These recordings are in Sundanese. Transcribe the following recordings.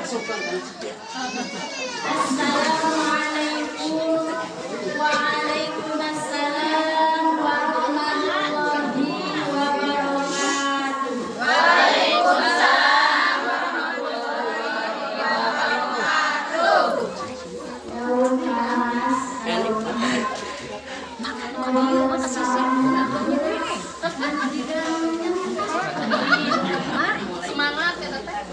Assalamualaikum. Waalaikumsalam warahmatullahi wabarakatuh. Waalaikumsalam warahmatullahi wabarakatuh. Semangat ya teteh.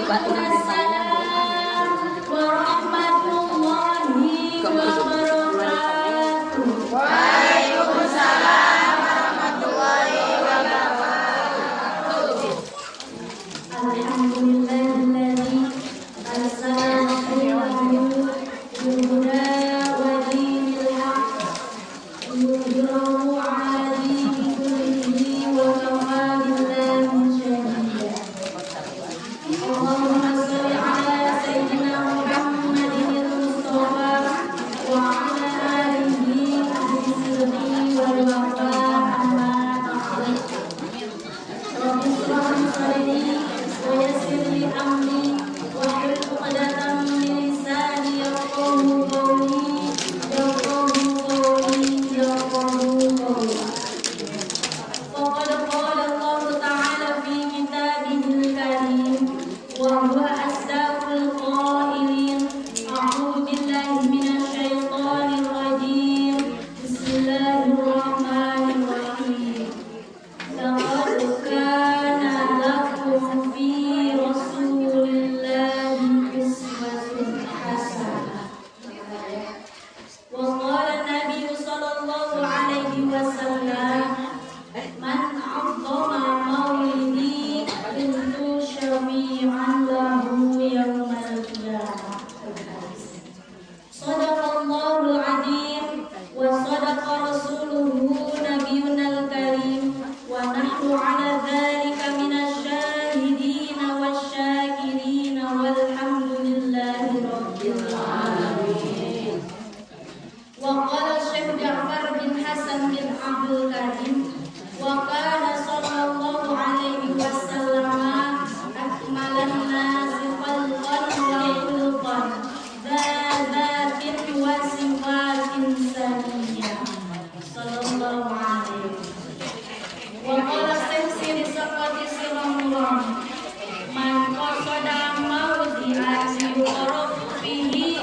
Waalaikumsalam warahmatullahi wabarakatuh. Waalaikumsalam warahmatullahi wabarakatuh. Alhamdulillahilladzi arsala rasulahu bil huda wa dinil haqq liyudhhirahu 'ala dini kullihi wa kafa billahi shahida. Allahumma shalli ala sayyidina Muhammadin al-Mustafa wa ala alihi ahli wal wafa amma ba'd. Rabbi shrah li sadri wa yassir li amri wahlul 'uqdatam min lisani yafqahu qawli yafqahu qawli yafqahu qawli. Faqad qala Allah ta'ala fi kitabihil karim wa huwa asdaqul qailin. A'udzu billahi minasy syaithanir rajim. Bismillahirrahmanirrahim. Laqad kana lakum fi rasulillahi uswatun hasanah. Wa qala Nabi sallallahu alaihi wasallam, man 'azzama maulidi kuntu syafi'an lahu yaumal qiyamah. Sadaqallahul azim wa sadaqa rasuluhu nabiyunal karim wa nahnu ala dzalika minasyahidin wasyakirin walhamdulillahi rabbil alamin. Wa qala Syekh Ja'far bin Hasan bin Abdul Karim wa qala sallallahu alaihi wasallam akmalan nasi khalqan wa khulqan dzatin wa sifatin saniyah sallallahu alaihi. Wa qala Syekh Siri Saqati Sirahullah man qasada mawdi'an yu'rafu fihi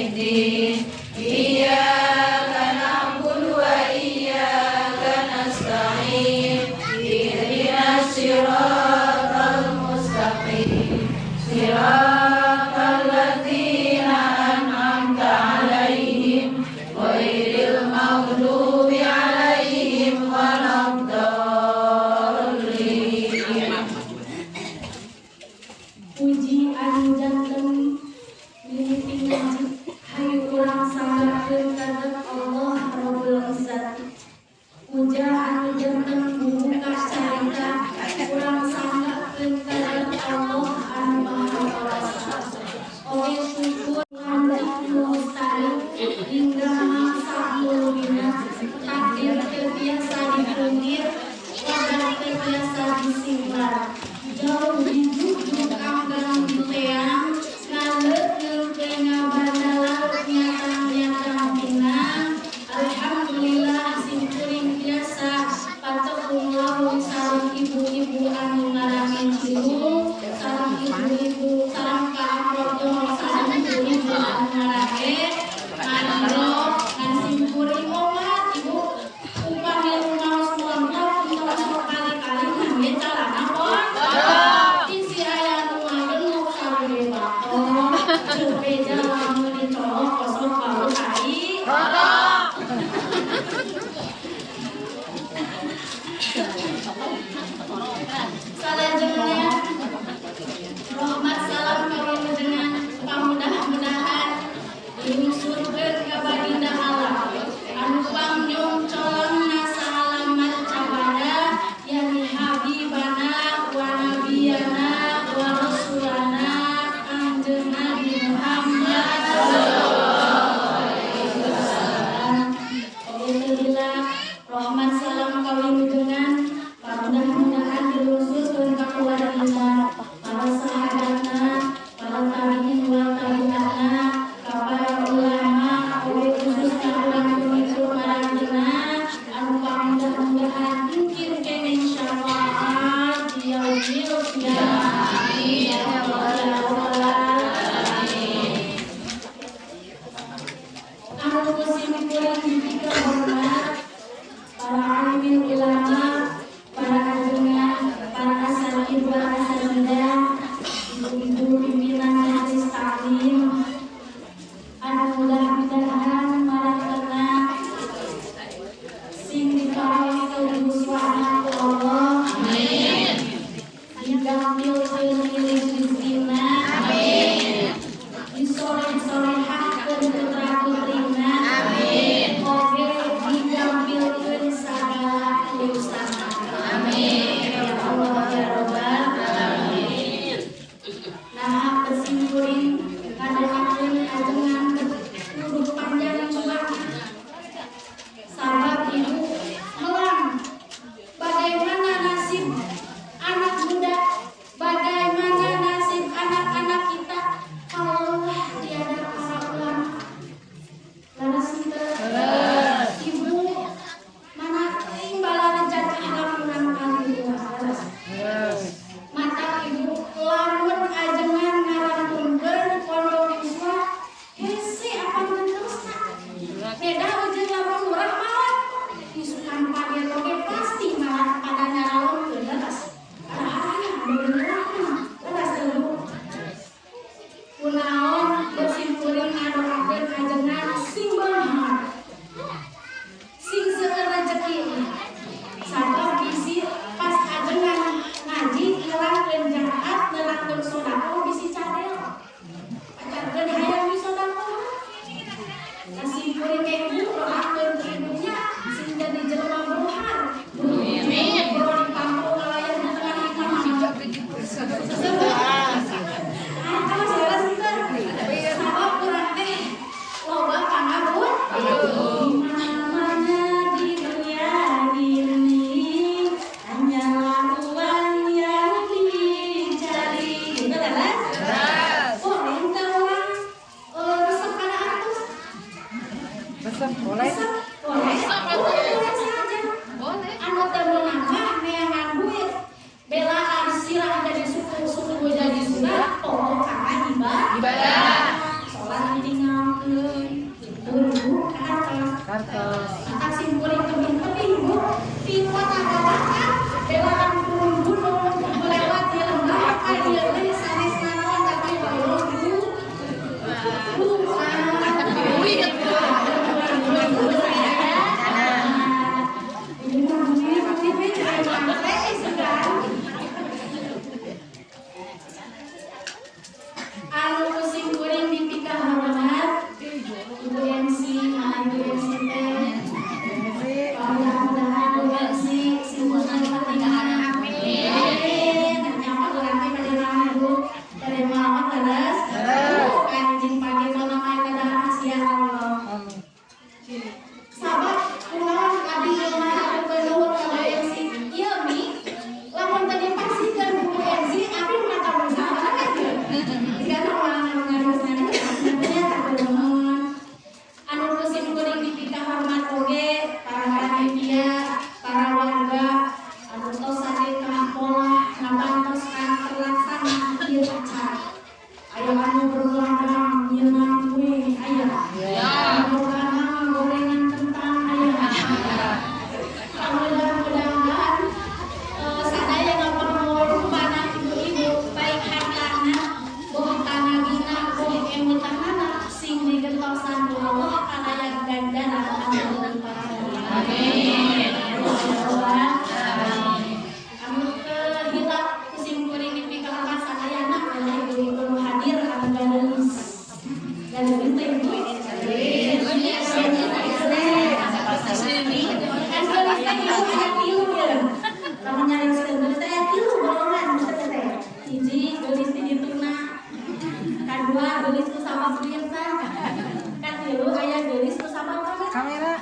yaumiddin. Iyyaka na'budu wa iyyaka nasta'in. Ihdinas siratal mustaqim. Siratal ladzina an'amta 'alaihim ghairil maghdubi 'alaihim waladdallin. Puji anu janten mimiti ngaji hayu urang sanggakeun ka Allah Rabbul Izzati. Puja anu janten buka carita urang sanggakeun ka Allah anu Maha Kawasa. Oge syukur lanjut nu lestari hingga mangsa muluna takdir teu biasa dipungkir wadah teu biasa disinglar. Jauh dijujuk ambang diteang ngaleuk ngabanda laut nyatang-nyatang pinang. Alhamdulillah simkuring biasa patepung lawung sareng ibu-ibu anu ngaramin cilu, sareng ibu-ibu sareng kaamroto, sareng ibu-ibu anu ngarahe nganro ngan simkuring omat ibu upami rumaos montor entong kali-kali ngangge calana pon. Isi aya nu ngagenuk sareng bato, beja lamun dicolok kosong bau tai. Salajengna rahmat salam kawilujengan pamudah-mudahan dilungsurkeun ka baginda Allah anu pangnyongcolongna saalaman cabana yakni habibana wa nabiyana wa rasulana Kanjeng Nabi Muhammad sallallahu alaihi wasallam. Alhamdulillah rahmat salam kawilujengan pamudah-mudahan dilungsurkeun ka keluargina, para sahabatna, para tabi'in wal tabi'atna, ka para ulama, oge khusus ka urang pengikut marangkeuna anu pamudah-mudahan mungkin kenging syafaat di yaumil qiyamah. Amin ya rabbal alamin. Anu kusimpuling dipika hormat para alimin ulama, para ajengan, para asatidz wal asatidzah, ibu-ibu pimpinan majelis taklim, anu mudah-mudahan marangkeuna sing diparinikeun huswana ku Allah. Amin. Digampilkeun milih rizkina. Amin. Disoleh-solehahkeun putra-putrina. Amin. Oge digampilkeun sagala urusana. Amin. Ya Allah ya Rabbal alamin. Nah, kesimpuling ngadoakeun ajengan kudu panjang yuswana. Sabab ibu melang bagaimana nasib anak muda, bagaimana nasib anak-anak kita kalaulah tiada para ulama. Leres henteu? Ibu mana teuing balarejan lamunan kali leres. Mata ibu lamun ajengan ngarantunkeun pondok Yuswa hese apan terusna. Beda ujung lamun murah maot. Isukan paget oge pasti malah pada nyaralonkeun leres. Padahal murah leres teu Bu. Kunaon bersimpuling ngadoakeun ajengan sing beunghar. Sing seueur rejeki. Sabab bisi pas ajengan ngaji nerangkeun zakat, nerangkeun sedekah bisi cadel. Pacarkeun hayang disedekah. Kasimpuling ge ibu doakeun ku ibunya sing jadi jelema beunghar. Amin. Boro di kampung ngalayar di tengah hitam. Ah, salah henteu. Sabab urang teh loba pangabut. Di mana-mana di dunia ini hanyalah uang yang dicari. Gitu leres? Boleh henteu urang resep kana artos? Resep boleh. Resep boleh. Boleh saja. Boleh. Anu teu meunang mah neangan duit. Belaan sirah jadi suku, suku jadi surah, pokok kana ibadah. Ibadah. Sholat ditinggalkeun, mie aya. Makanan gorengan kentang aya. Mudah-mudahan sadaya ngapengorbanan ibu-ibu baik hartana, boh tanagina, boh emutanana sing digentosan ku Allah kalayan ganjaran anu leuwih. Amin. Anu kehilap kusim kuring dipikalakan sadayana adalah ibu-ibu nu hadir anu gadelis. Gadelis teh ibu. Kan geulis teh ibu aya tilu ya. Lamun nyarioskeun geulis teh aya tilu golongan maksudna teh. Hiji geulis di dituna. Kadua geulis ku sabab biasa. Katilu aya geulis ku sabab Kamera.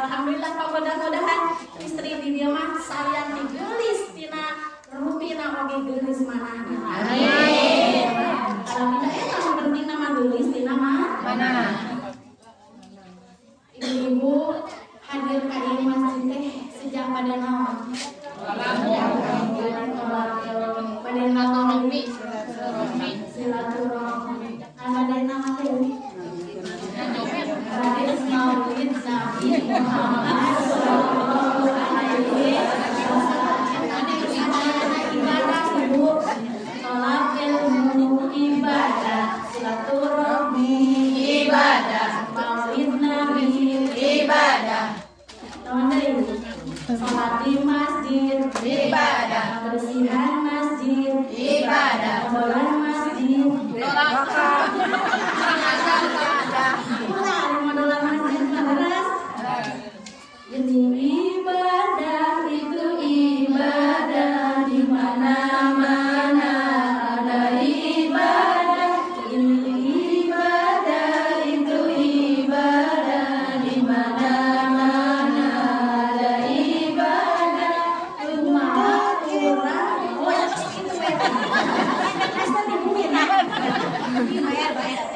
Alhamdulillah mudah-mudahan istri di dia mah salian ti geulis tina rupina oge geulis manahna. Amin. Alhamdulillah eta nu penting mah geulis tina mah Mana? Ibu-ibu hadir ka ieu masjid teh sejak pada naon? Pada naon? Silaturahmi. Pada naon teh? Pada Maulid Nabi Muhammad sallallahu alaihi wasallam. Sadayana ibadah ibu. Tolak ilmu ibadah, silaturahmi Ibadah. Maulid Nabi Ibadah. Naon deui? Salat di masjid Ibadah. Kebersihan masjid Ibadah. Obrolan masjid. Kurang modolan masjid mah leres. Ini ibadah itu ibadah di mana-mana ada ibadah. Ini ibadah itu ibadah di mana-mana ada ibadah. Cuma kurang. Oh ya masuk itu ya. Pasti di bumi nah. Bayar bayar.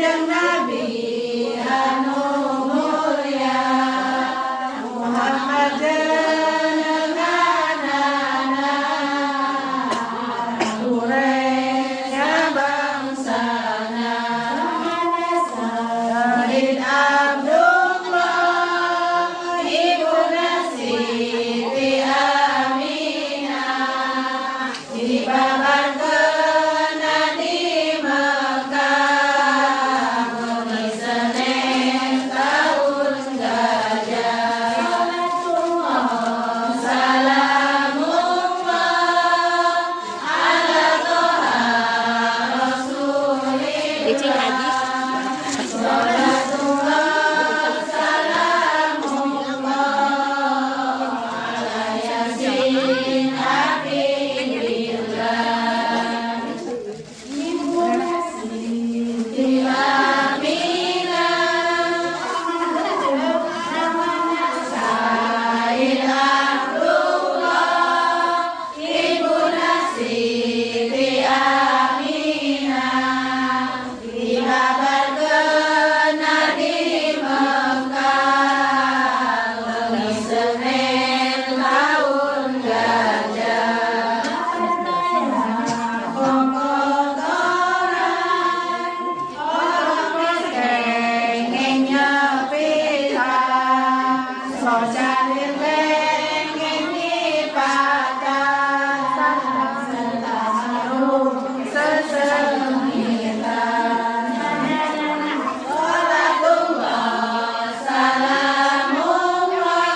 Kanjeng Nabi anu mulia Muhammad jenenganana Kurenya bangsana Said Abdullah Ibuna Siti Aminah dibabarkeun di Mekah wengi Senin taun gajah. Salamullah ala Toha Rasulillah. Salatullah salamullah ala Yasin Habibillah. Ibuna Siti Aminah Said Abdullah Ibuna Siti Aminah dibabarkeun di Mekah wengi Senin taun gajah. Kokotoran ora kenging nyepitan socalir kenging nyipatan serta sarung sesengitan. Salatullah salamullah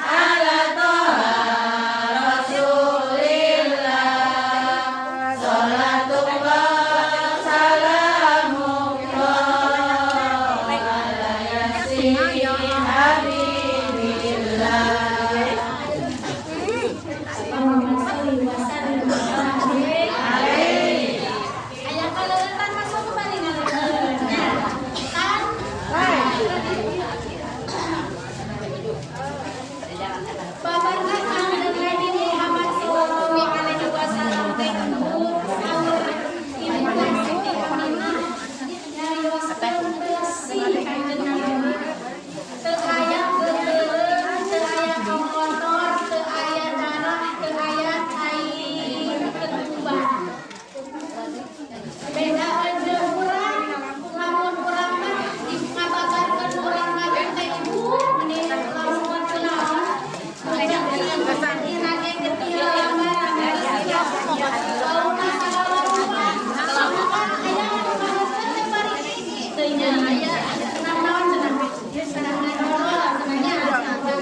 ala Toha Rasulillah. Salatullah salamullah ala Yasin Habibillah. Allahumma sholli wa sallim wa barik alaihi. Aya kaleuretan masuk kembali ngaleureutnya. Kan babarna Kangjeng Nabi Muhammad sallallahu alaihi wasallam teh embung saur Ibuna Siti Aminah nyarioskeun bersih Kangjeng Nabi. Teu aya keuteuleun, teu aya kotor, teu aya darah, teu aya cai ketuban. Beda jeung urang, lamun urang mah ngababarkeun urang mah teh ibu meni lamun kunaon ira ge getih lambar sauna sagala rupa. Lamun aya anu ngaheukeun teh bari teu nya aya senang naon cenah senang ngobrol cenahnya gampir.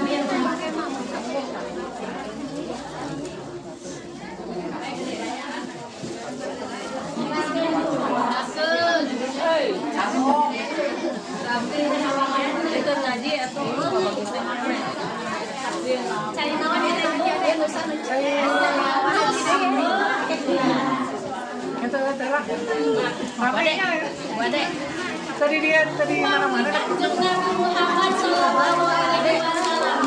Cari naon ya teh Tadi dia tadi mana-mana. Kanjeng Nabi Muhammad sallallahu alaihi wasallam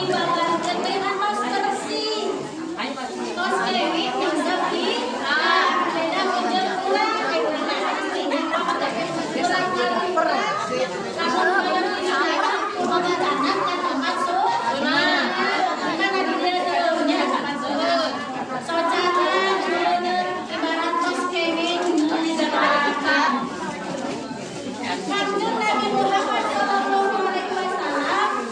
ibaratkeun teh tos bersih. Tos deui nyangsep ah beda jeung urang urang lamun hoyong pengobatan ka tempat sunnah. Kan di dieu teu nya socana ibarat tos kenging dijabarkan. Kanjeng Nabi Muhammad sallallahu alaihi wasallam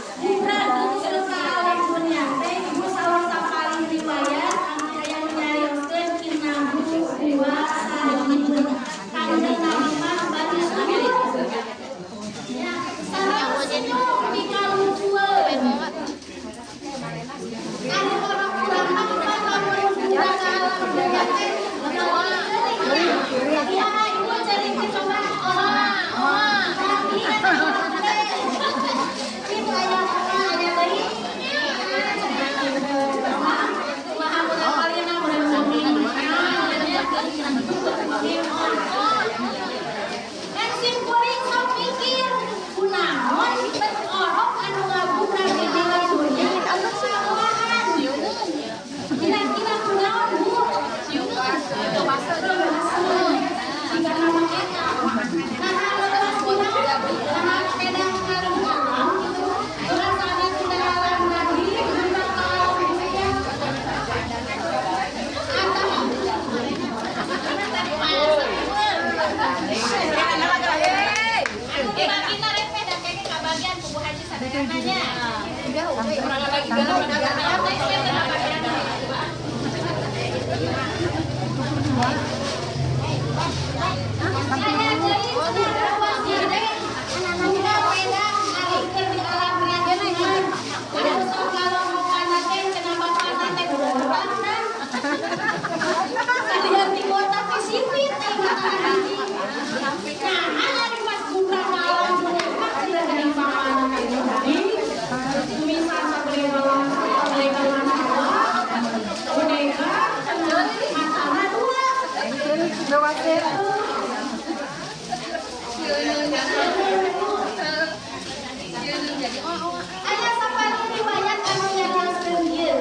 Aya sapari riwayat anu nyarioskeun ieu.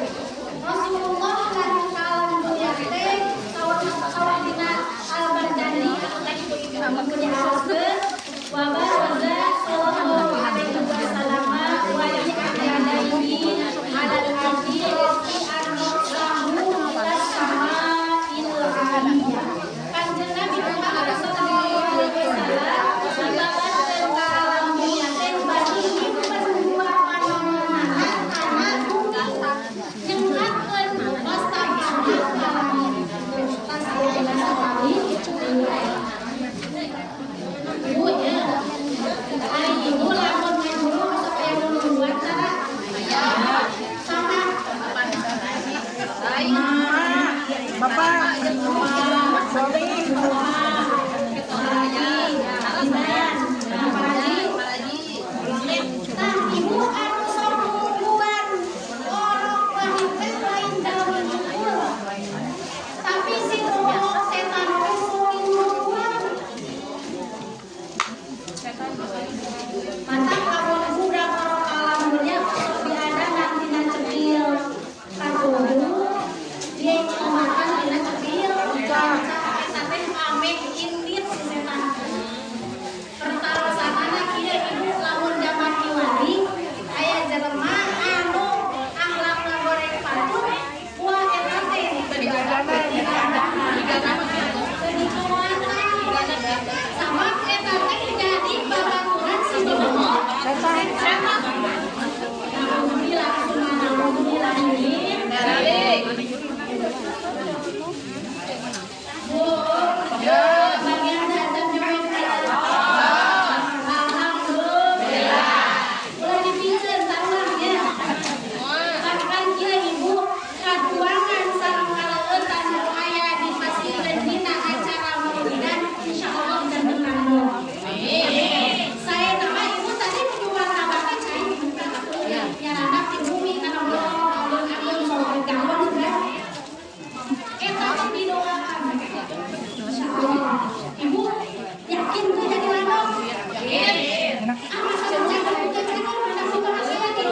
Rasulullah lahir ka alam dunya teh sawah dina Al-Barzani anu nyarioskeun wa baraza sallallahu alaihi wasallam wa yadaihi alal ardi rafi'an ila sama'il aliyah. Kanjeng Nabi Muhammad sallallahu alaihi wasallam dibabatkeun ka alam dunya teh bari nyimpen dua panononana kana bumi nyenghatkeun wastafana ka langit. Tas ayeuna sakali. Ibu ya, ari ibu lamun ngaguru sok aya nu nungguan cara. Sama Bapak, suami, tah ibu anu sok nungguan orok wahid teh lain jalmi unggul. Tapi si ngomong setan teh sering nungguan. Mata lamun budak orok alam dunya sok diadangan tina cepil katuhu dia makan tina cepil eta teh ameh indit si setan. Pertarosanana kieu ibu lamun zaman kiwari aya jelema anu akhlakna goreng patut buah eta teh sama eta teh jadi babaturan si bohong setan. Alhamdulillah alhamdulillah. Bu, bagian datang alhamdulillah. Ulah dipikeun taruh ya. Bahkan kieu ibu katuangan sareng kaleueutan nu aya di pasieun dina acara maulidan insyaallah janten landong. Saya nama ibu tadi menyumbang nabati cai dibuka nyarandak di bumi kana alun-alun soal galon ya. Eta teh didoakan. Insyaallah. Ibu yakin tuh jadi landong? Yakin. Ah, masa jangan buka cerita mana sih mana saya yakin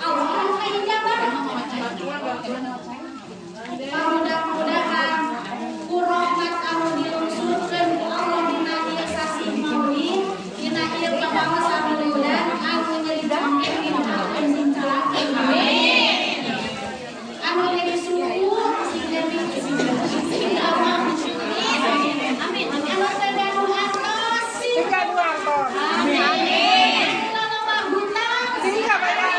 Allah anu kahijabah. Mudah-mudahan ku rahmat anu dilungsurkeun ku Allah dina ieu sasih maulid, dina ieu papangesan maulidan anu nyeri cengkeh dina sing calake. Amin. Anu nyeri syukur sing nyeri sing damang. Amin. Anu teu gaduh artos sing gaduh artos. Amin. Anu loba hutang sing kabayar.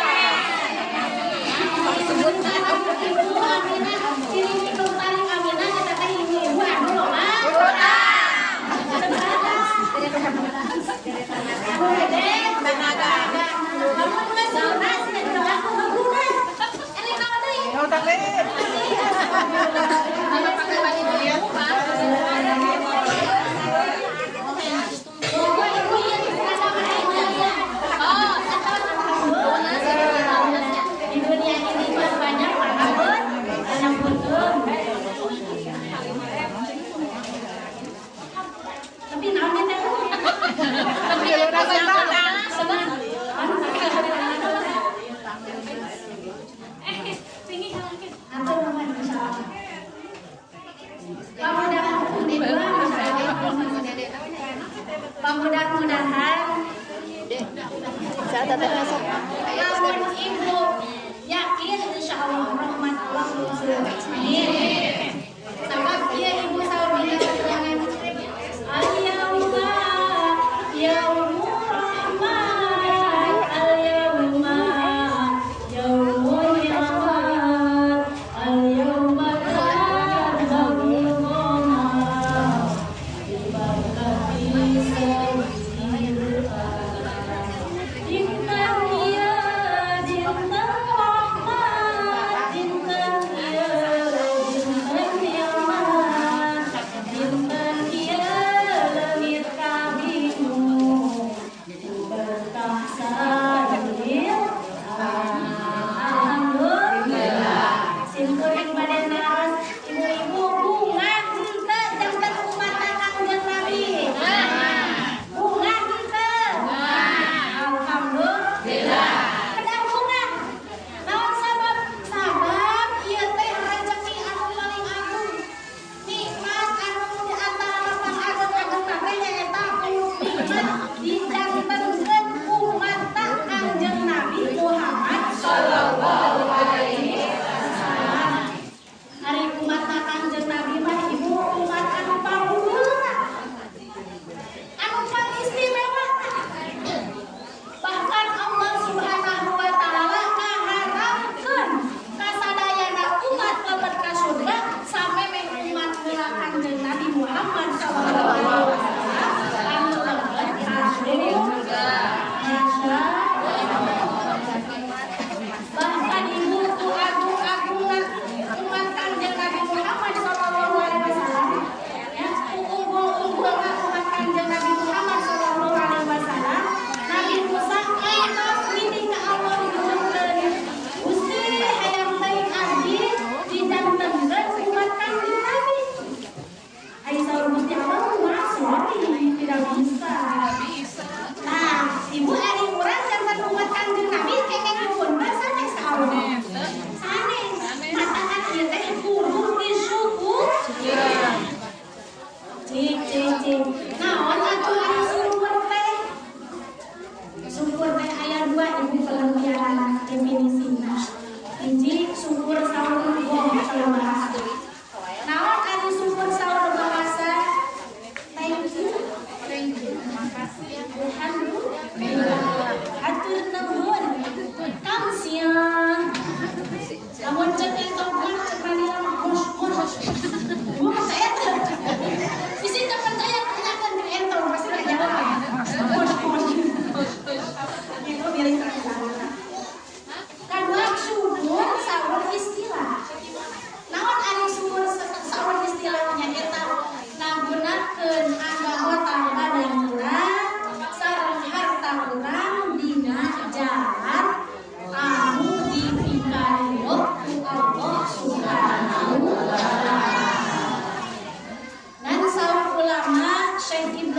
Ibu Aminah, ciri nu paling Aminah eta teh ibu-ibu anu loba hutang. Anu gede tenaga. Lamun geus lunas teh aku lunas. Ari naon deui? Hutang deui. Di dunia ini mah banyak pangapeun, banyak punten. Tapi naon teh? Senang. Atur nuhun insyaallah. Mudah-mudahan lamun ibu yakin insyaallah rahmat Allah lungsur. Amin. Sabab ieu ibu saur dina keterangan al-yauma yaumur rahmat al-yauma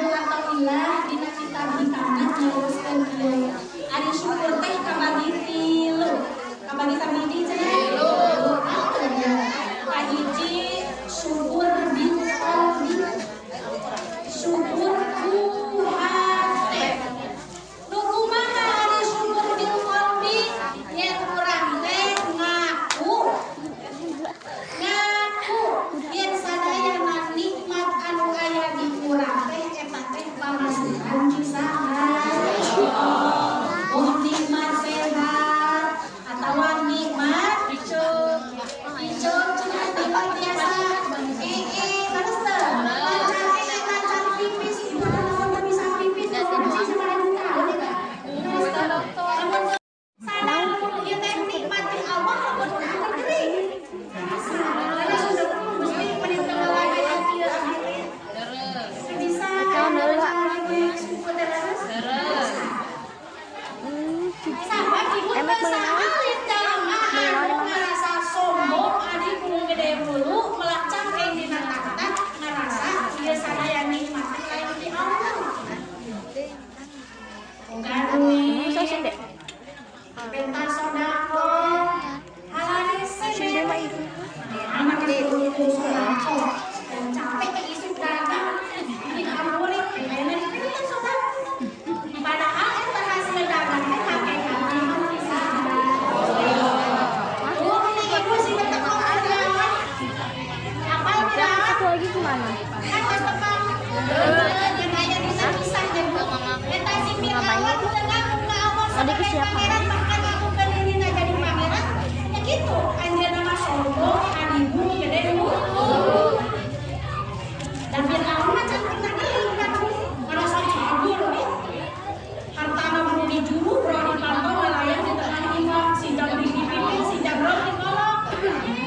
Ibnu Athaillah dina kitab Hikmah nyeroskeun kieu. Ari syukur teh kabagi tilu. Kabagi sabiji cenah? Tilu. Kahiji syukur bil qalbi. Syukur ku hate. Nu kumaha ari syukur bil qalbi? Yen urang teh ngaku. Ngaku yen sadayana nikmat anu aya di urang teh eta teh pamasukan ti saha? Oh nikmat sehat atawa nikmat iceup. Iceup cenah nikmat biasa. Terus teu? Lancar lancar pipis ibu lamun teu bisa pipis kudu sabaraha tahun eta. Terus teu? Lamun sadar ieu teh nikmat ti Allah lamun urang teu gering. Mesti meni teu ngalamin kieu abdi teh. Bisa syukur terus. Sabab ibu teu saalit jalma anu ngarasa sombong adi ku gede bulu melak cangkeng dina takhta ngarasa ieu sadaya nikmat teh lain ti Allah. Boga duit, pentas sodako, halarese anak itu sodako, capek isuk dagang, diampuri, kayaknya dipinta sodako. Padahal eta hasil dagang teh hakikatna mah bisa. Bu, ini ibu sih tepang Fir'aun. Apal Fir'aun? Satu lagi kemana? Kan geus tepang. Jeung aya dina kisah jeung eta si Fir'aun teu ngaku ka Allah sebagai pangeran bahkan ngaku ka dirina jadi pangeran. Ya gitu, anjeunna mah sombong, adigung, gede bulu. Dan Fir'aun mah can pernah geuling kan, ngarasa jago we. Hartana buru di juru, bro di pantau, nelayan di tengah imah, si jabri di pipi, si jabrong di kolong.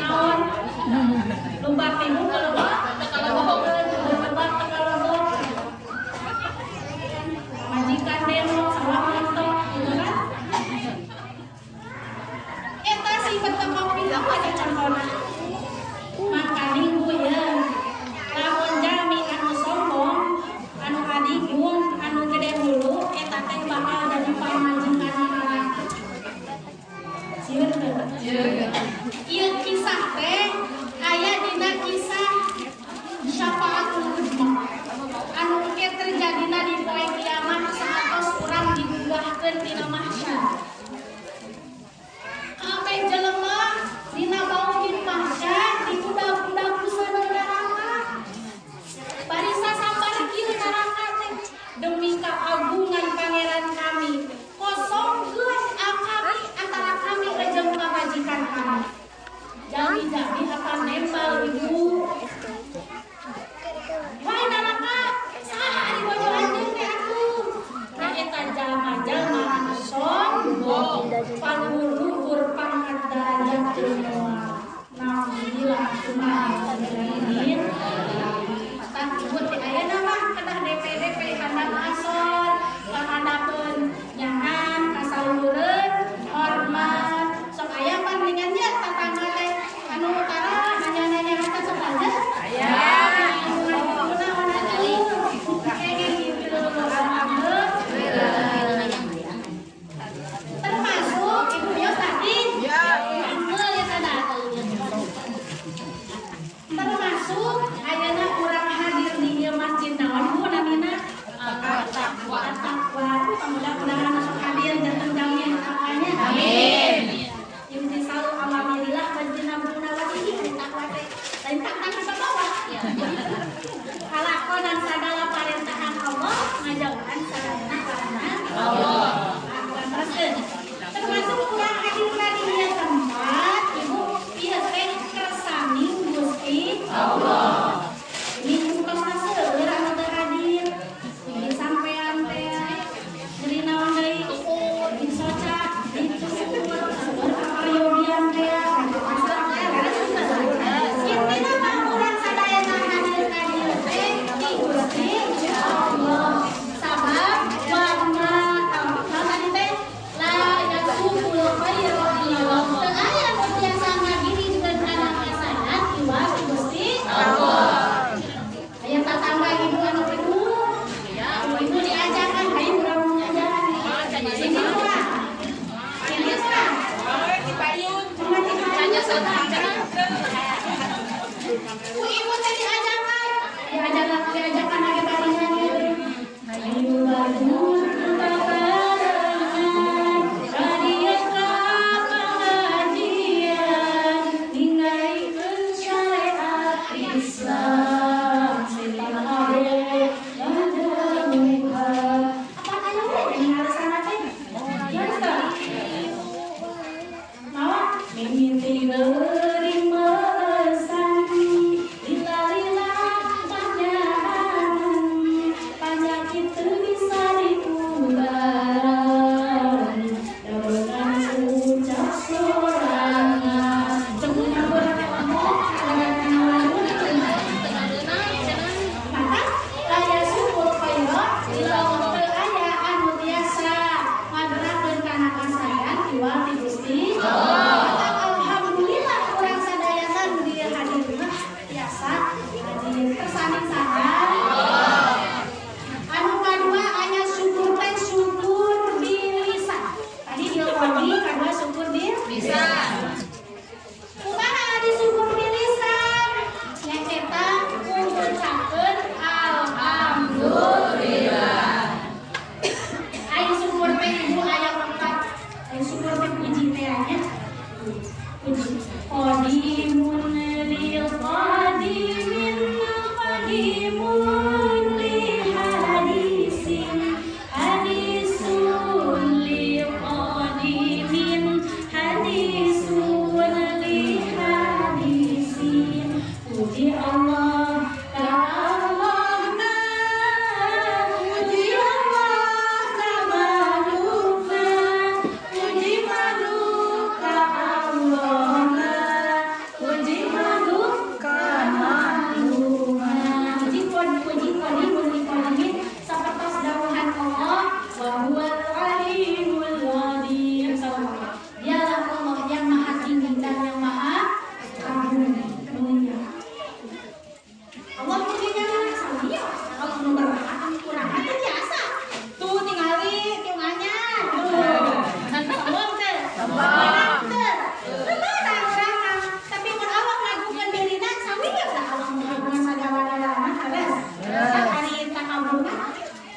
Naon? Lomba timu kalau lebak tekalobok. Majikan demo, sawah montok, gitu kan?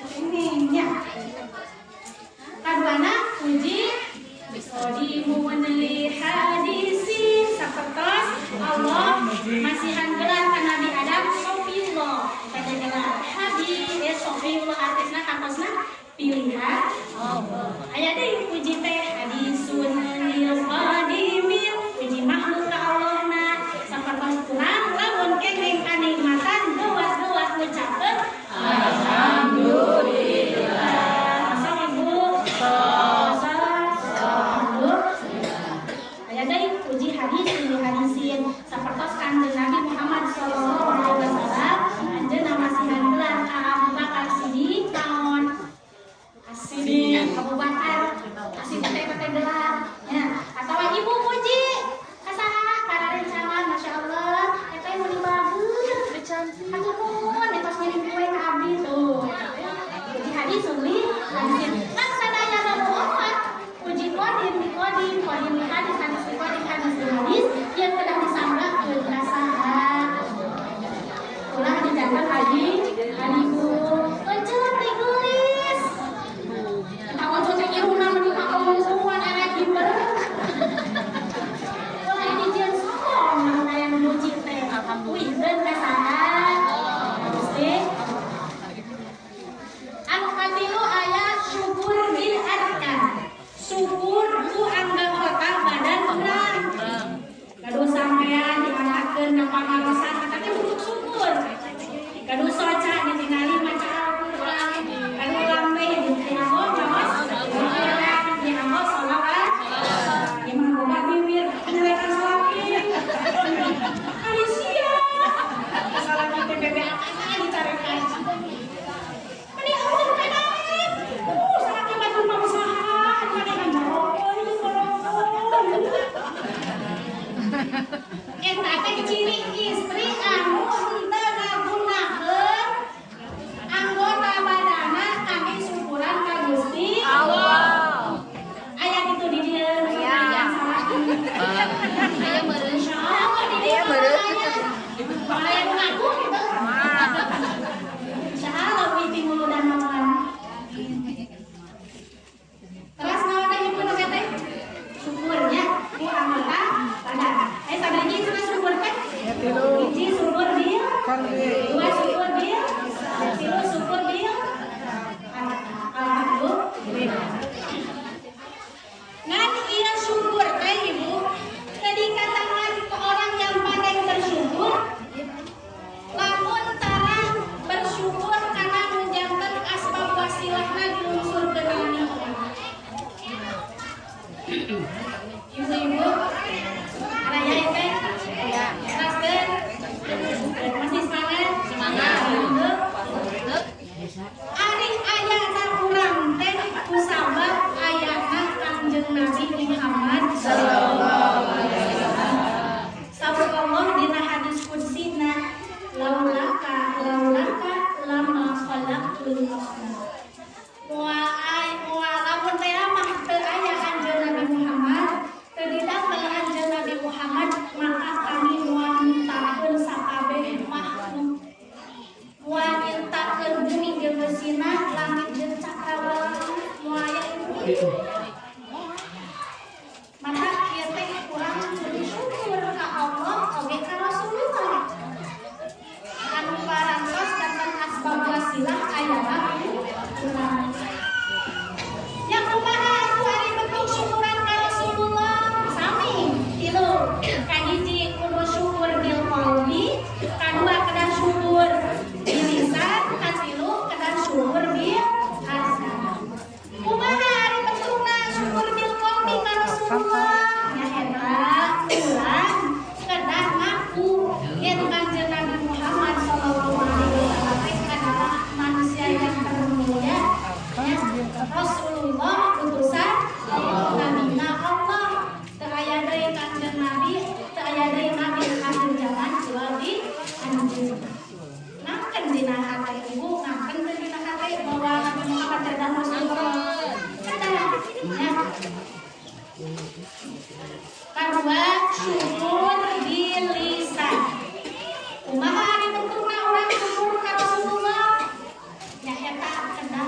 Ini nya. Kaduana puji qadimun li hadisi sapertos Allah masihan gelar ka Nabi Adam Sofiullah. Pada gelar Habib Sofiullah artisna kantosna pilihan Allah. Aya deui puji teh hadisun lil qadimil puji makhluk ka Allahna sapertos kurang lamun kenging kanikmatan geuwas-geuwas ngucapkeun alhamdulillah. Sok Ibu. Aya deui puji hadis li hadisin sapertos Kanjeng Nabi Muhammad sallallahu alaihi wasallam anjeunna masihan gelar ka Abu Bakar Siddiq naon? As-Siddiq Abu Bakar As-Siddiq teh gelar nya. Atawa ibu puji ka saha para rencangan masyaallah eta meni bagus cantik atuh nuhun eta ngirim kue ka abdi tuh. Puji hadis li hadisin kan sadayana nu opat puji qadim li qadim qadim li hadis hadis li qadim hadis li hadis yang kedah disanggakeun ka saha ulah dijanten haji ibu eceuk digulis eta ojo teh irungna meni kakeungsungan erek hiber ulah dijieun sombong lamun aya nu muji teh alhamdulillah ka saha Gusti. Anu katilu aya syukur bil arkan. Syukur ku anggota badan urang. Gaduh sampean diangkatkeun ka pangarosan eta teh bentuk syukur. Gaduh soca ditingali maca Al-Qur'an, gaduh lambe dianggo maos Al-Qur'an, dianggo sholawat. Ieu mah boga bibir nyelekan salaki. Ari sia. Salaki teh bebeakan dicarekan. Meni eueuh kadaek. Salaki batur mah usaha, manehna jarokkeun ieu korokkeun. Eta teh ciri istri anu henteu ngagunakeun anggota badana kangge syukuran ka Gusti Allah. Aya kitu di dieu nu aya salaki. Aya meureun insyaallah di dieu aya. Aya nu ngaku gitu. Insyaallah witi muludan mawan. Terus naon teh ibu nu teh? Syukurnya ku anggota badan. Sadaya cenah syukur teh? Hiji syukur bil, dua syukur bil, tilu syukur bil. Alhamdulillah. Ngan ieu syukur teh ibu, teu dikatakan ke orang yang pandai bersyukur, lamun tara bersyukur karena menjanten asbab wasilahna dilungsurkeun nikmat. Ibu-ibu, araya teh? Teraskeun? Masih semangat? Semangat. Ari ayana urang teh kusabab ayana Kangjeng Nabi Muhammad sallallahu alaihi wasallam. Saur Allah dina hadis qudsina, laulaka laulaka lama khalaqtul aqlam. Moal ay moal lamun teh mah teu aya Kanjeng Nabi Muhammad, teu didamel Kanjeng Nabi Muhammad, maka kami moal nyiptakeun sakabeh makhluk. Moal nyiptakeun bumi jeung geusina, langit jeung cakrawala, moal aya ieu. Maka ieu teh urang kudu syukur ka Allah oge ka Rasulullah. Anu parantos janten asbab wasilah ayana urang. Yang kumaha atuh ari bentuk syukuran ka Rasulullah? Sami tilu. Kahiji kudu syukur bil qalbi, kadua kedah syukur bil lisan, katilu kedah syukur bil arsan. Kumaha ari bentukna syukur bil qalbi ka Rasulullah? Nya eta urang kedah ngaku yen Kanjeng Nabi Muhammad sallallahu alaihi wasallam teh adalah manusia yang termulia. Ya, Rasulullah utusan Nabina Allah. Teu aya deui Kanjeng Nabi, teu aya deui nabi akhir zaman kecuali anjeun. Nangken dina hate ibu, nangken teu dina hate bahwa Nabi Muhammad adalah Rasulullah. Kedah ya. Kadua syukur di lisan. Kumaha ari bentukna urang syukur ka Rasulullah? Nya eta kedah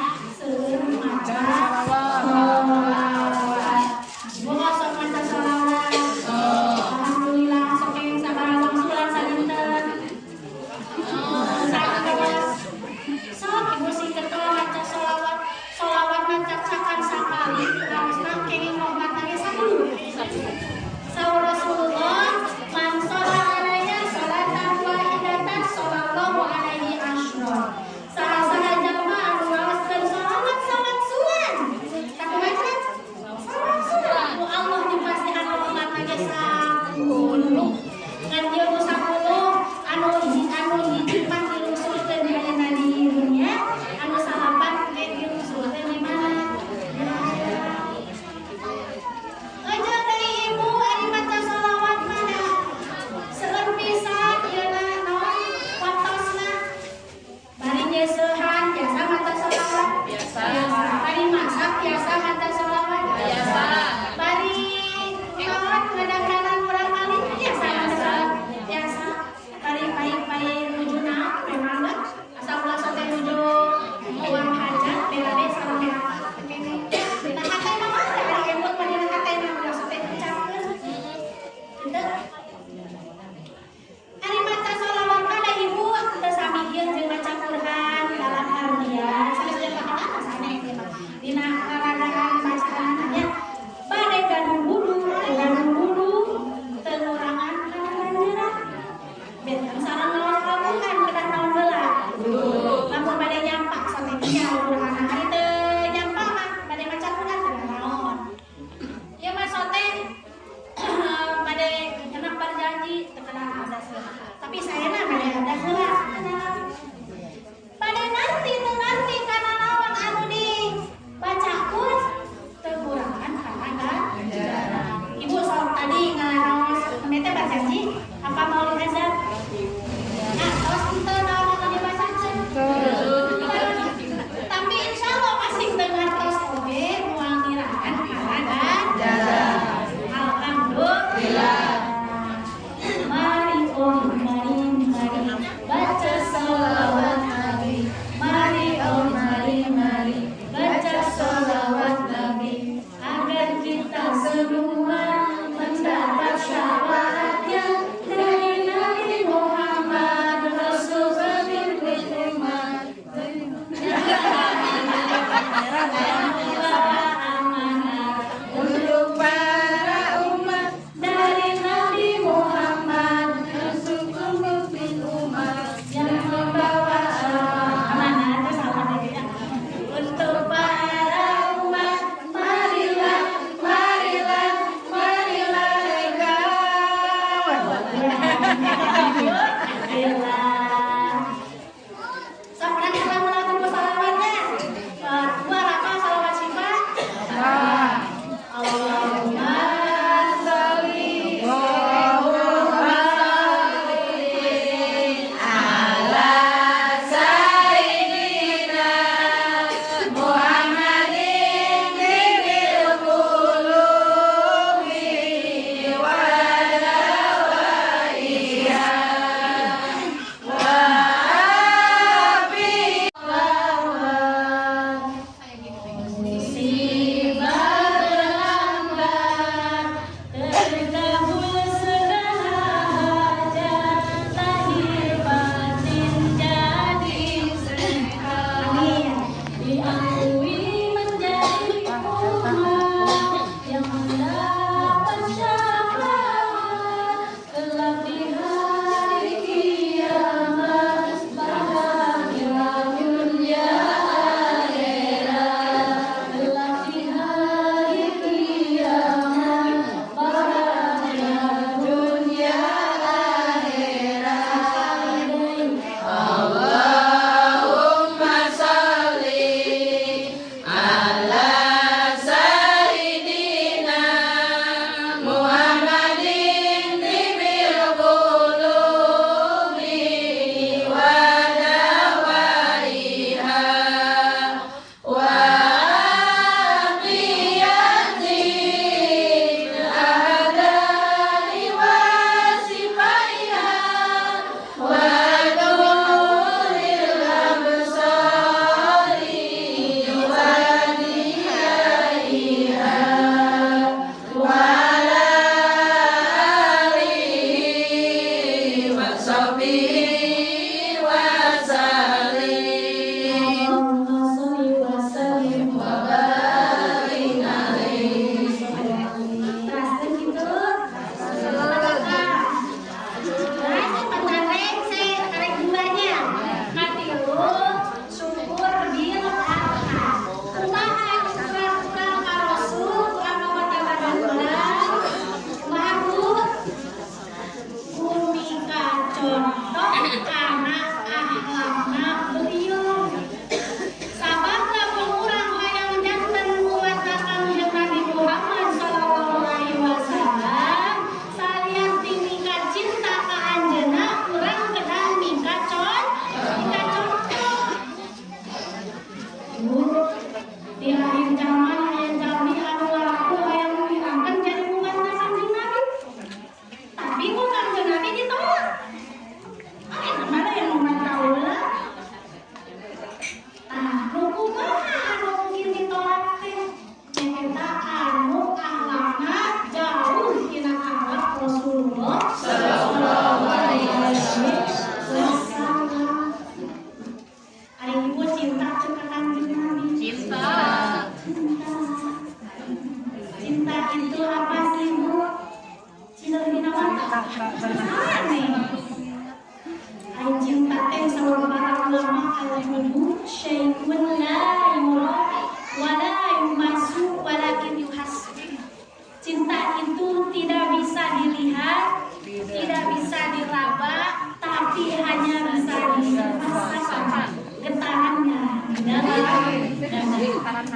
Bu, di akhir zaman aya jalmi anu ngalaku hayang ngilangkeun jadi umatna Kanjeng Nabi. Tapi ku Kanjeng Nabi ditolak. Ah, eta mah yang umat kaula. Tah, nu kumaha anu mungkin ditolak teh? Nyaeta anu akhlakna jauh tina akhlak Rasulullah sallallahu alaihi wasallam. Ari ibu cinta teu ka Kanjeng Nabi? Cinta. Cinta. Cinta itu apa sih, Bu? Cinta dina mata. Aneh. Ari cinta teh saur para ulama al-hubbu syai'un la yura wa la yumassu walakin yuhassu. Cinta itu tidak bisa dilihat, tidak bisa diraba, tapi hanya bisa dirasakan getarannya di dalam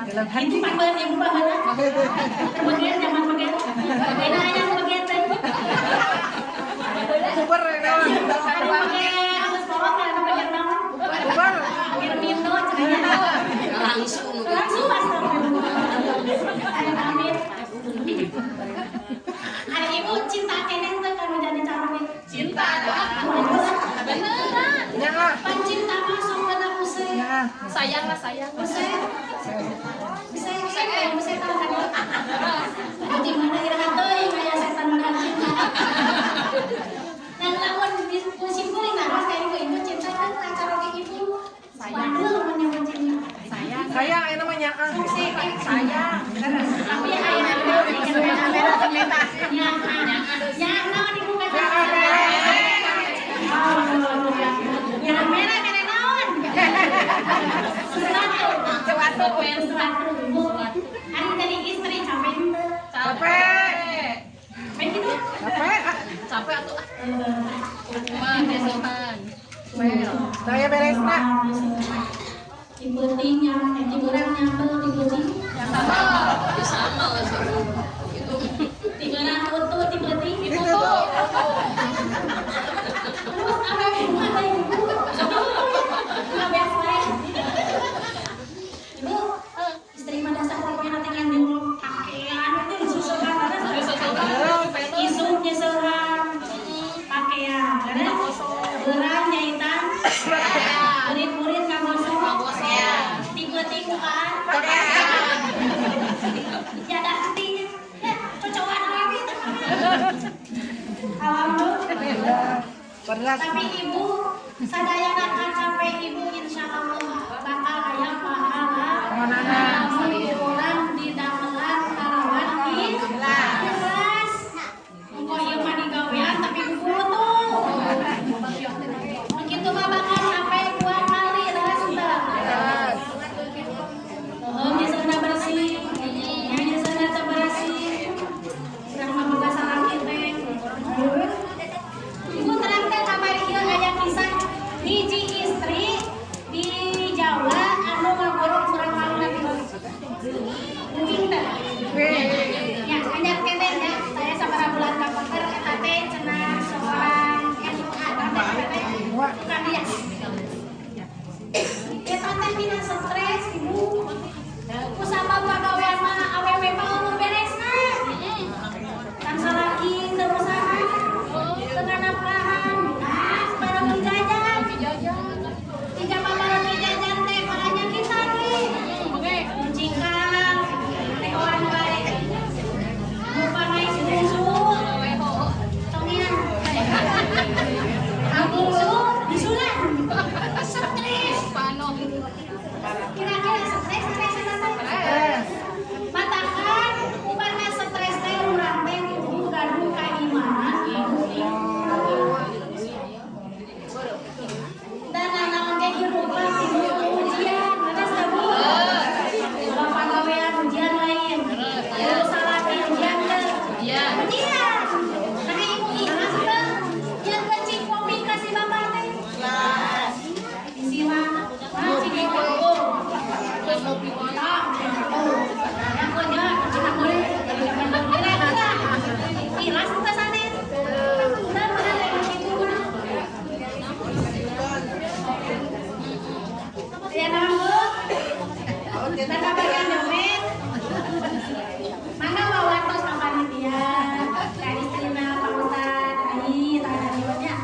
Dalam hati. itu panggilan ibu baheula. Kebagian zaman bagian. Enak aya nu bagian teh. Puber ya naon. Anu pake halus kolot anu bagian naon? Puber. Bagian Mino cenah. Langsung. Langsung astagfirullah. Amin. Ari ibu cinta keneh teh kanu jadi caroge? Cinta. Beneran. Nya ah. Pan cinta mah sok kana useuh. Nya ah. Sayang lah sayang. Useuh. Useuh, useuh, useuh tahu kan? Di mana iraha teuing aya setan menang cinta. Dan lamun musim kuring naros ka ibu, ibu cinta kan ka caroge ibu. Waduh lamun nyaman cinta. Sayang. Sayang aya namanya ah. Sayang. Tapi aya nya nya naon ibu kata? Nya merah merah naon? Sesuatu. Sesuatu. Sesuatu. Bu. Ari jadi istri capek henteu? Capek. Capek gitu? Capek ah. Capek atuh ah. Rumah desotan. Saya beresna. Di peuting nyam, di beurang nyambel di peuting. Sama. Sama lah itu. Di beurang utuh di peuting. Itu tuh. Terus apa yang ada ibu? Nggak biasa. Ibu, istri mah dasar pokoknya nanti kan di pakaian itu susukan ada isuk nyesehan pakaian, karena beurang nyaitan, murid-murid kagosok, tipe-tipe mukaan, ya ada artinya, ya cocokan rapi alhamdulillah. Berat. Tapi ibu sadayana akan sampai ibu insya Allah bakal aya pahala. Manana. Lamun urang di damelan kalawan ikhlas. Engko ieu mah digawean tapi kudu tuh. Begitu mah bakal sampai 2 kali leres teu. Heuh nyeuseuhna bersih, nya nyeuseuhna teu bersih. Urang mah boga salaki teh. Ibu terang teh kamari ieu aya kisah hiji istri di Jawa anu ngagorok urang waluna. Kita kabarkan dongeng. Mana wawantos Pak Panitia, Kak Istrina, Pak Ustad, Ai, tak ada banyak.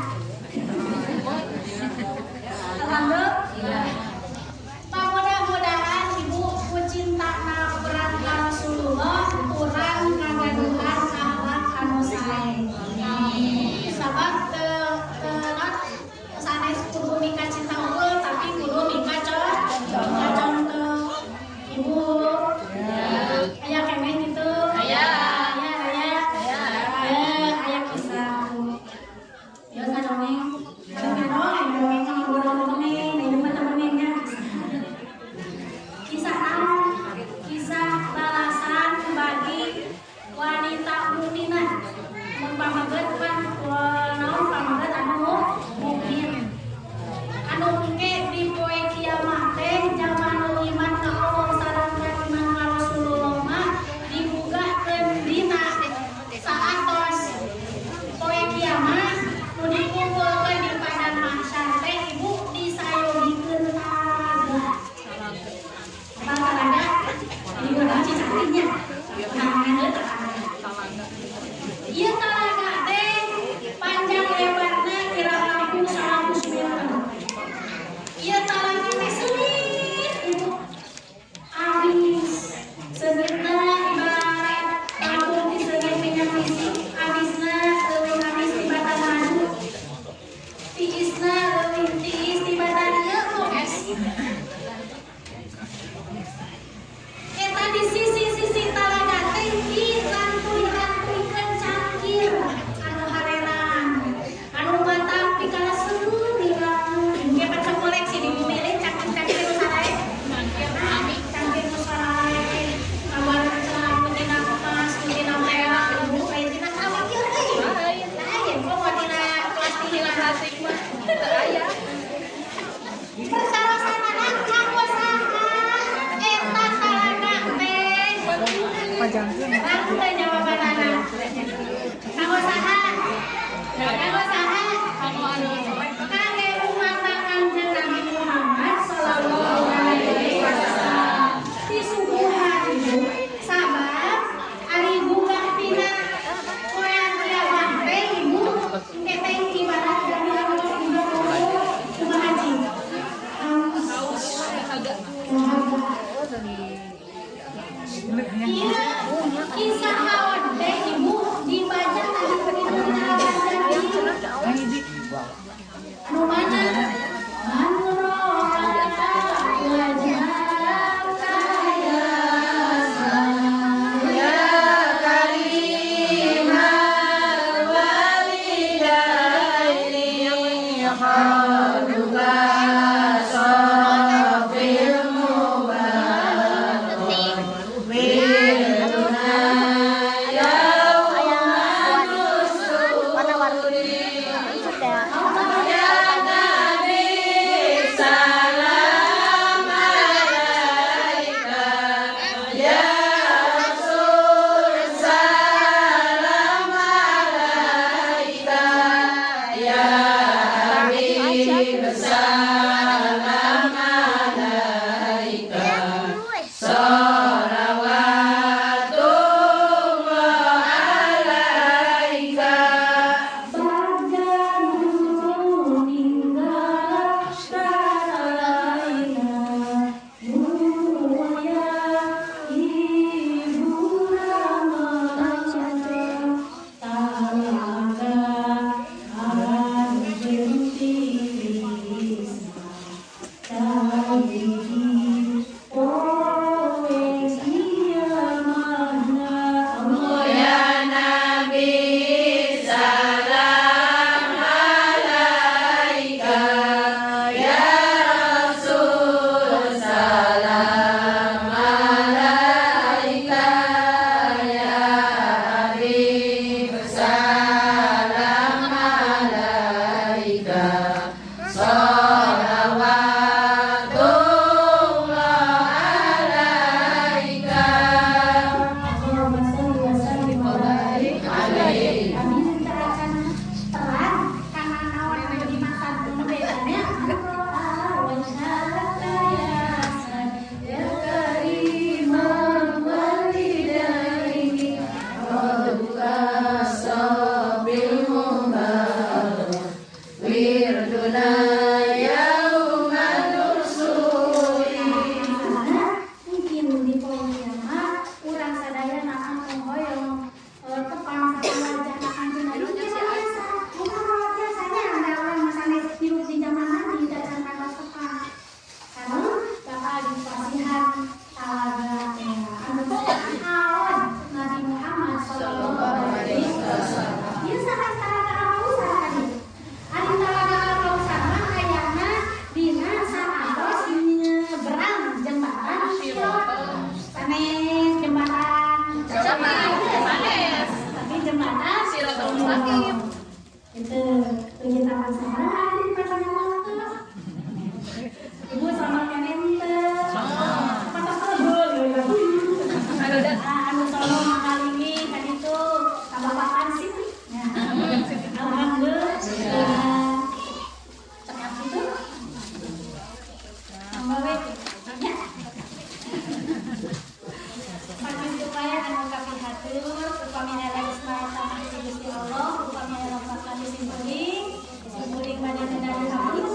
Alhamdulillah. Pak mudah-mudahan Ibu ku cinta na urang ka Rasulullah, urang ngagaduhan akhlak anu sae. Sabab teu teu naon sanes kudu mika cinta unggul tapi kudu mika contoh. Ibu, aya keneh gitu. Aya. Aya, aya. Aya. Aya kisah. Ya dongeng. Dongeng, dongeng sama bodoh dongeng, ini mah dongengnya. Kisah naon? Kisah balasan bagi wanita mukminah. Mun pamaget kan naon pamaget anu mukmin. Anu engke di poe kiamat teh jalma nu iman ka Allah sareng ka iman ka Rasulullah mah digugahkeun dina saatos poe kiamat nu dikumpulkeun di padang mahsyar teh ibu disayogikeun talaga. Apa talaga? Ini udah cicaknya. Nah, ieu talaga teh panjang lebarna kira langkung 100 meter. Ieu talaga teh seungit ibu. Abis seungitna ibarat tabung di seungit minyak isi, abisna leuwih abis tibatan madu. Tiisna leuwih tiis tibatan ieu es. Eta di sisi-sisi talaga teh dirantuy-rantuykeun cangkir anu hareran. Anu matak pikalaseun dibangun. Engke pacak koleksi di bumi leh cangkir-cangkir nu sarae. Cangkir nu sarae. Kabar anu tina emas, nu tina perak, ibu aya tina keramik ieu euy. Lain komo tina plastik tina Plastik mah teu aya. Pertarosanana kanggo saha eta talaga teh? Panjangkeun. Langsung teh jawabanana. Kanggo saha? Kanggo saha? Kanggo anu Kangge umat Kanjeng Nabi Muhammad sallallahu alaihi wasallam. Disuguhan ibu sabab ari gugah tina poean kiamat teh ibu engke teh ibarat dari anu kumaha cing? Haus. Iya, kisah haon teh ibu dibaca tadi Hiji. Anu mana? Man ro'a wajhaka ya Ya karimal walidaini haduka safil mubarak. Wirna ya Dulur, upami aya isma eta mah ti Gusti Allah, upami aya lepat sim kuring, sim kuring bade ngendali hapus.